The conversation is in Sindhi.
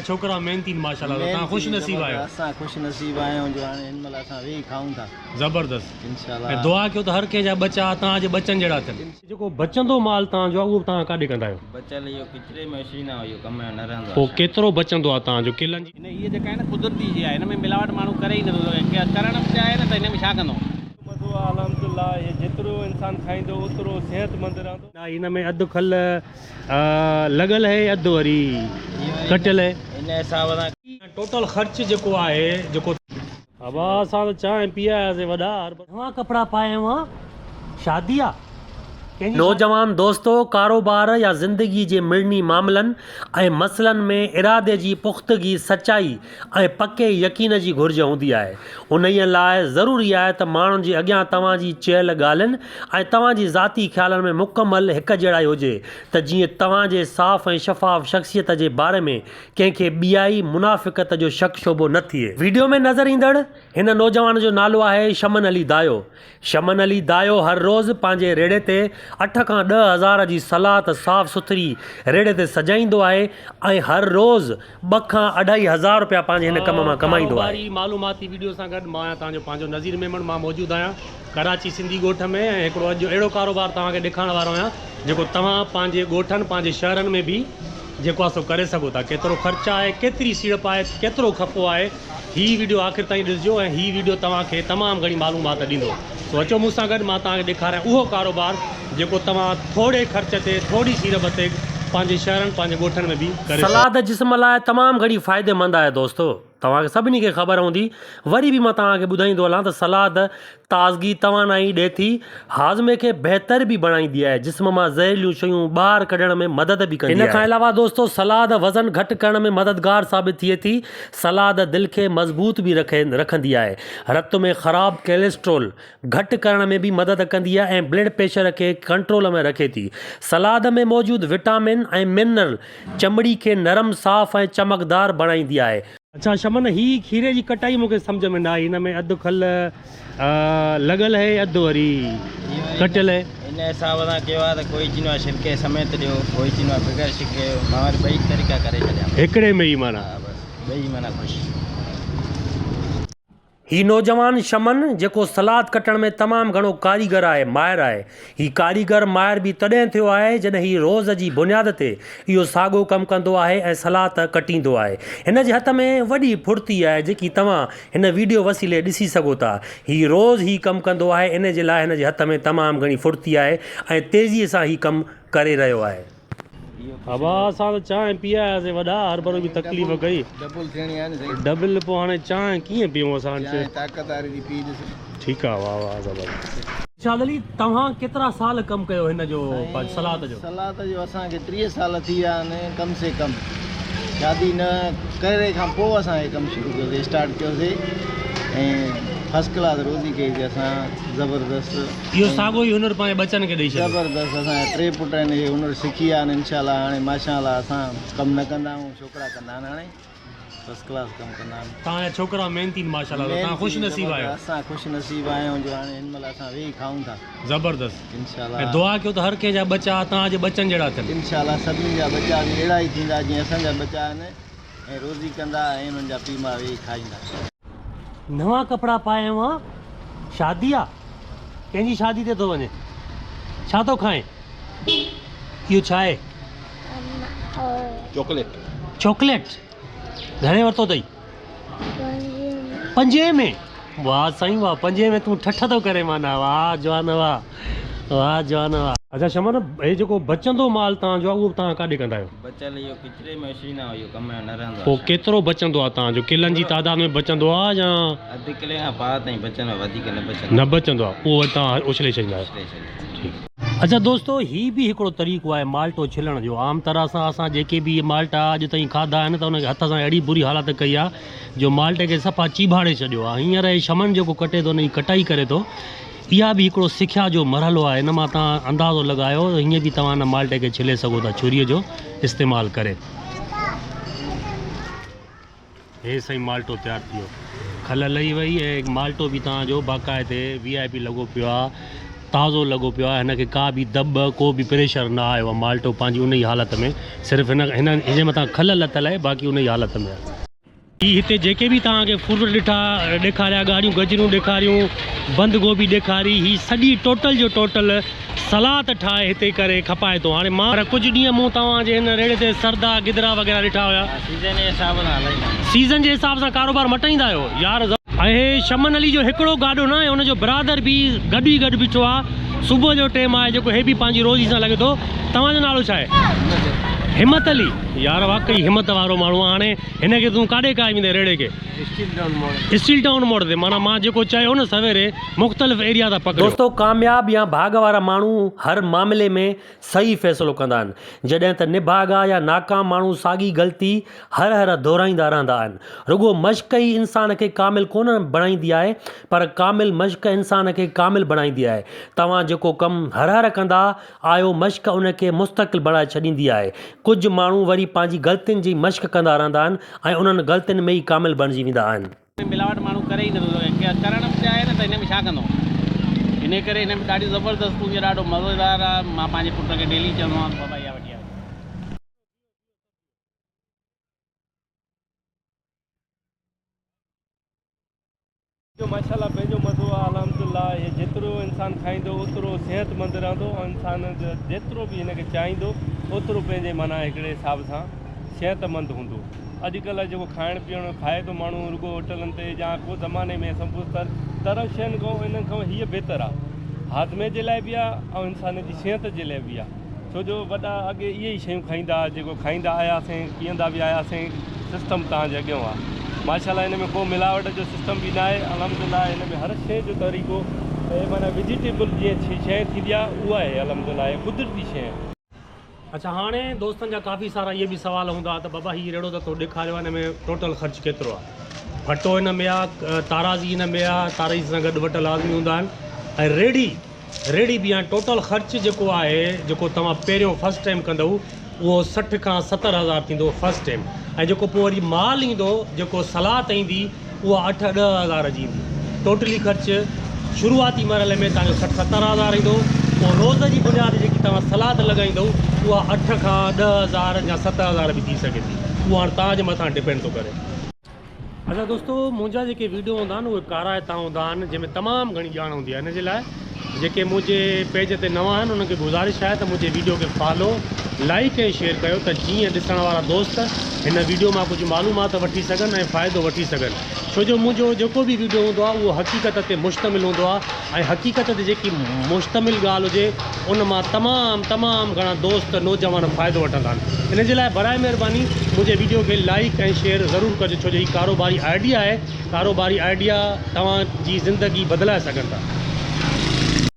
جا ڇوڪرا محنتي آهن ماشاءالله توهان خوش نصيب آهيو. اسان خوش نصيب آهيون جو هاڻي هن مهل اسان ويهي کائون ٿا. زبردست انشاء الله. ۽ دعا ڪيو ته هر ڪنهن جا ٻچا توهان جي ٻچن جهڙا ٿين. جيڪو بچندو مال توهان جو آهي اهو به توهان ڪاڏي ڪندا آهيو؟ بچيل اهو ڪچري ۾ اڇليندا آهيون اهو ڪم جو نه رهندو آهي. پوء ڪيترو بچندو آهي توهان جو ڪلن جي؟ هن هيء جيڪا آهي نه قدرتي شيء آهي هن ۾ ملاوٽ ماڻهو ڪري ئي نٿو سگهي ڪرڻ به چاهي نه ته هن ۾ ڇا ڪندو. مزو آ الحمدلله هي جيترو انسان کائيندو اوترو صحت مند رهندو. نه هن ۾ اڌ کل لڳل اهي اڌ وري ڪٽيل اهي. ان حساب سان. ٽوٽل خرچ جيڪو آهي جيڪو. ابا اسان ته چانهه پي آياسين وڏا. نوان ڪپڙا پائي آيو آن شادي آ ڪنهن جي شادي. نوجوان دوستو ڪاروبار يا زندگي جي مڙني معاملن ۽ مسئلن ۾ ارادي جي پختگي، سچائي ۽ پڪي يقين جي گهرج هوندي آهي. انهيء لاء ضروري آهي ته ماڻهن جي اڳيان توهان جي چيل ڳالهين ۽ توهان جي ذاتي خيالن ۾ مڪمل هڪجهڙائي هجي ته جيئن توهان جي صاف ۽ شفاف شخصيت جي باري ۾ ڪنهن کي ٻيائي، منافقت، جو شڪ شبهو نه ٿئي. ويڊيو ۾ نظر ايندڙ هن نوجوان جو نالو آهي شمن علي دايو. شمن علي دايو هر روز پنهنجي ريڙهي تي اٺ کان ڏهه هزار جي سلات صاف سٿري ريڙهي تي سجائيندو آهي ۽ هر روز ٻه کان اڍائي هزار رپيا پنهنجي هن ڪم مان ڪمائيندو آهي. ڪاروباري معلوماتي ويڊيو سان گڏ مان آهيان توهان جو پنهنجو نذير ميمڻ مان موجود آهيان ڪراچي سنڌي ڳوٺ ۾ ۽ هڪڙو اڄ اهڙو ڪاروبار توهان کي ڏيکارڻ وارو آهيان جيڪو توهان پنهنجي ڳوٺن پنهنجي شهرن ۾ به جيڪو آهي سو ڪري سگهو ٿا ڪيترو خرچ آهي ڪيتري سيڙپ آهي ڪيترو خفو آهي هي ويڊيو آخر تائين ڏسجو ۽ هي ويڊيو توهان کي تمام گهڻي معلومات ڏيندو سو اچو مون سان گڏ مان توهان کي ڏيکاريان اهو ڪاروبار جيڪو توهان ٿوري خرچ تي ٿوري سيڙپ تي پنهنجي شهرن پنهنجي ڳوٺن ۾ به ڪري سگهو. سلاد جسم لاء تمام گهڻي فائديمند آهي دوستو توهان کي سڀني کي خبر هوندي وري به مان توهان کي ٻڌائيندو هلان ته سلاد تازگي، توانائي ڏئي ٿي، هاضمي کي بهتر به بڻائيندي آهي، جسم مان زهريليون شيون ٻاهر ڪڍڻ ۾ مدد به ڪندي آهي. ان کان علاوه دوستو سلاد وزن گهٽ ڪرڻ ۾ مددگار ثابت ٿئي ٿي، سلاد دل کي مضبوط به رکندي آهي، رت ۾ خراب ڪيلسٽرول گهٽ ڪرڻ ۾ به مدد ڪندي آهي ۽ بلڊ پريشر کي ڪنٽرول ۾ رکي ٿي. سلاد ۾ موجود وٽامن ۽ منرل چمڙي کي نرم، صاف ۽ چمڪدار بڻائيندي آهي. اڇا شمن هي کيري جي ڪٽائي مونکي سمجهه ۾ نه آئي هن ۾ اڌ کل لڳل اهي اڌ وري ڪٽيل اهي. ان حساب سان ڪيو آهي ته ڪوئي چوندو آهي شرڪي سميت ڏيو ڪوئي چوندو آهي بغير شرڪي جو مان وري ٻئي طريقا ڪري ڇڏيا. هڪڙي ۾ ئي معنيٰ. ها بس ٻئي معنيٰ خوش. هي نوجوان شمن جيڪو سلاد ڪٽڻ ۾ تمام گهڻو ڪاريگر آهي، ماهر آهي. هي ڪاريگر ماهر به تڏهن ٿيو آهي جڏهن هي روز جي بنياد تي اهو ساڳو ڪم ڪندو آهي ۽ سلاد ڪٽيندو آهي. هن جي هٿ ۾ وڏي ڦڙتي آهي جيڪي توهان هن ويڊيو وسيلي ڏسي سگهو ٿا. هي روز هي ڪم ڪندو آهي انهي جي لاء هن جي هٿ ۾ تمام گهڻي ڦڙتي آهي ۽ تيزي سان هي ڪم ڪري رهيو آهي. ابا اسان ته چانهه پي آياسين وڏا هرڀرو به تڪليف ڪئي. ڊبل ٿيڻي آهي نه سائين. ڊبل پوء هاڻي چانهه ڪيئن پيئون اسان. چانهه طاقت واري ٿي پي ڏس. ٺيڪ آ واه واه زبردست. ارشاد علي توهان ڪيترا سال ڪم ڪيو هن جو سلاد جو. سلاد جو اسان کي 30 سال ٿي ويا آهن ڪم سي ڪم شادي نه ڪري کان پوء اسان هي ڪم شروع ڪيوسي اسٽارٽ ڪيوسي ۽ فرسٽ ڪلاس روزي ڪئي سي اسان زبردست. اهو ساڳيو ئي هنر پنهنجي ٻچن کي ڏئي ڇڏيو. زبردست اسان جا ٽي پٽ آهن اهي هنر سکي ويا آهن انشاء الله هاڻي ماشاء الله اسان ڪم نه ڪندا آهيون ڇوڪرا ڪندا آهن هاڻي فرسٽ ڪلاس ڪم ڪندا آهن. توهان جا ڇوڪرا محنتي آهن ماشاء الله توهان خوش نصيب آهيو. اسان خوش نصيب آهيون جو هاڻي هن مهل اسان ويهي کائون ٿا. زبردست انشاء الله ۽ دعا ڪيو ته هر ڪنهن جا ٻچا توهان جي ٻچن جهڙا ٿين. انشاء الله سڀني جا ٻچا به اهڙا ئي ٿيندا جيئن اسان جا ٻچا آهن ۽ روزي ڪندا ۽ انهن جا پيء ماء ويهي کائيندا. نوان ڪپڙا پائي آيو آن شادي آ ڪنهن جي شادي تي ٿو وڃين ڇا ٿو کائين اهو ڇا آهي چاڪليٽ چاڪليٽ گهڻي ورتو اٿئي پنجين ۾ واه سائين واه پنجين ۾ تون ٺٺ ٿو ڪرين معنيٰ واه جوان واه واه جوان واه. اڇا شمن هي جيڪو بچندو مال توهان جو آهي اهو به توهان ڪاڏي ڪندا آهيو؟ بچيل اهو ڪچري ۾ اڇليندا آهيون اهو ڪم جو نه رهندو پوء آهي. ڪيترو بچندو آهي توهان جو ڪلن جي تعداد ۾ بچندو آهي يا؟ اڌ ڪلي کان پاء تائين بچندو آهي وڌيڪ نه بچندو آهي. نه بچندو آهي اهو وري توهان اڇلي ڇڏيندا آهيو. اڇلي ڇڏيندا آهيون. ٺيڪ. اڇا دوستو هي به هڪڙو طريقو آهي مالٽو ڇلڻ جو عام طرح سان اسان جيڪي به اهي مالٽا اڄ تائين کاڌا آهن ته ان کي هٿ سان اهڙي بري حالت ڪئي آهي جو مالٽي کي صفا چيڀاڙي ڇڏيو آهي هينئر هي شمن جيڪو ڪٽي ٿو ان جي ڪٽائي ڪري ٿو اها به هڪڙو سکيا جو مرحلو آهي ان مان توهان اندازو لڳايو ته هيئن به توهان ان مالٽي کي ڇلي سگهو ٿا ڇريء جو استعمال ڪري. هي سائين مالٽو تيار ٿي ويو. کل لهي وئي ۽ مالٽو به توهان جو باقاعدي وي آء پي لڳو پيو آهي. تازو لڳو پيو آهي هن کي ڪا به دٻ ڪو به پريشر نه آيو آهي مالٽو پنهنجي ان ئي حالت ۾ صرف هن هن جي مٿان کل لٿل آهي باقي ان ئي حالت ۾ آهي. هي هتي جيڪي به توهان کي فروٽ ڏٺا ڏيکاريا ڳاڙهيون گجرون ڏيکاريون بند گوبي ڏيکاري هي سڄي ٽوٽل جو ٽوٽل سلاد ٺاهي هتي ڪري کپائي ٿو هاڻي مان پر ڪجهه ڏينهن مون توهان جي هن ريڙهي تي سردا گدرا وغيره ڏٺا هيا. ها سيزن جي حساب سان هلائيندا آهيون. سيزن جي حساب سان ڪاروبار مٽائيندا آهيو يار. ۽ هي شمن علي جو هڪڙو گاڏو نه آهي ان جو برادر به گڏ ئي گڏ بيٺو آهي صبح جو ٽيم آهي جيڪو هي به پنهنجي روزي سان لڳي ٿو توهان جو نالو ڇا آهي همت علي يار واقعي همت وارو ماڻهو آهي هاڻي هن کي تون ڪاڏي ڪاهي ويندين ريڙهي کي اسٽيل ٽائون موڙ تي معنيٰ مان جيڪو چيو نه سويري مختلف ايريا ٿا پڪڙيو. دوستو ڪامياب يا ڀاڳ وارا ماڻهو هر معاملي ۾ صحيح فيصلو ڪندا آهن، جڏهن ته نڀاڳا يا ناڪام ماڻهو ساڳي غلطي هر هر دهرائيندا رهندا آهن. رڳو مشق ئي انسان کي ڪامل ڪونه بڻائيندي آهي، پر ڪامل مشق انسان کي ڪامل بڻائيندي آهي. توهان جيڪو ڪم هر هر ڪندا آهيو، مشق ان کي مستقل بڻائي ڇڏيندي آهي. ڪجهه ماڻهو وري پنهنجي غلطين جي مشق ڪندا رهندا آهن ۽ انهن غلطين ۾ ئي ڪامل بڻجي ويندا آهن. ۾ ملاوٽ ماڻهو ڪري ئي نٿو سگهي ڪرڻ به چاهي نه ته هن ۾ ڇا ڪندو انهي ڪري هن ۾ ڏاڍي زبردست هوندي آهي ڏاڍو مزيدار آهي مان پنهنجي پٽ کي ڊيلي چوندو آهيان ته بابا اها وٺي آ. جو ماشاءالله پنهنجو مزو آ الحمدلله هي جيترو انسان کائيندو اوترو صحت مند رهندو ۽ انسان جيترو به هن کي چاهيندو اوترو پنهنجي معنيٰ هڪڙي حساب سان صحت مند هوندو. اڄ ڪلهه جيڪو کائڻ پيئڻ کائي ٿو ماڻهو رڳو هوٽلن تي يا ڪو زماني ۾ سمبوس تر تر شين کان انهن کان هيء بهتر آ هاضمي جي لاء به آ ۽ انسان جي صحت جي لاء به آ ڇو جو وڏا اڳي اهي ئي شيون کائيندا ها جيڪو کائيندا آياسين پيئندا به آياسين سسٽم توهان جي اڳيون آ ماشاء الله هن ۾ ڪو ملاوٽ جو سسٽم به ناهي الحمد لله هن ۾ هر شيء جو طريقو معنيٰ ويجيٽيبل جيئن شيء ٿيندي آ اها آهي الحمد لله قدرتي شيء آ. اڇا هاڻي دوستن جا ڪافي سارا اهي به سوال هوندا ته بابا هي ريڙهو ته تو ڏيکاريو آهي ان ۾ ٽوٽل خرچ ڪيترو آهي ڦٽو ان ۾ آهي تارازي ان ۾ آهي تارازي سان گڏ وٽ لازمي هوندا آهن ۽ ريڙهي ريڙهي به آهي ٽوٽل خرچ جيڪو آهي جيڪو توهان پهريون فرسٽ ٽائيم ڪندؤ اهو 60 کان 70 هزار ٿيندو فرسٽ ٽائيم ۽ جيڪو پوء وري مال ايندو جيڪو سلات ايندي اها اٺ ڏهه هزار جي ايندي. ٽوٽلي خرچ شروعاتي مرحلي ۾ توهان جو 60 70 هزار ايندو پوء روز جي بنياد تي جيڪي توهان سلاد لڳائيندؤ اها اٺ کان ڏهه هزار يا ست هزار به ٿي سگهي ٿي اهو هاڻ توهان جي مٿان ڊپينڊ ٿو ڪري. اڇا دوستو منهنجا جيڪي ويڊيو هوندا آهن اهي ڪارائتا هوندا آهن جنهن ۾ تمام گهڻي ڄاڻ هوندي آهي ان جي لاء جيڪي منهنجي پيج تي نوان آهن انهن کي گذارش آهي ته منهنجي ويڊيو کي فالو، لائيڪ ۽ شيئر ڪيو ته جيئن ڏسڻ وارا دوست هن ويڊيو مان ڪجهه معلومات وٺي سگهن ۽ فائدو وٺي سگهن ڇو جو منهنجو جيڪو به ويڊيو هوندو آهي اهو حقيقت تي مشتمل هوندو آهي ۽ حقيقت تي جيڪي مشتمل ڳالهه هجي ان مان تمام تمام گهڻا دوست نوجوان فائدو وٺندا آهن ان جي لاء براء مهرباني منهنجي ويڊيو کي لائيڪ ۽ شيئر ضرور ڪجو ڇو جو هي ڪاروباري آئيڊيا آهي ڪاروباري آئيڊيا توهان جي زندگي بدلائي سگهن ٿا.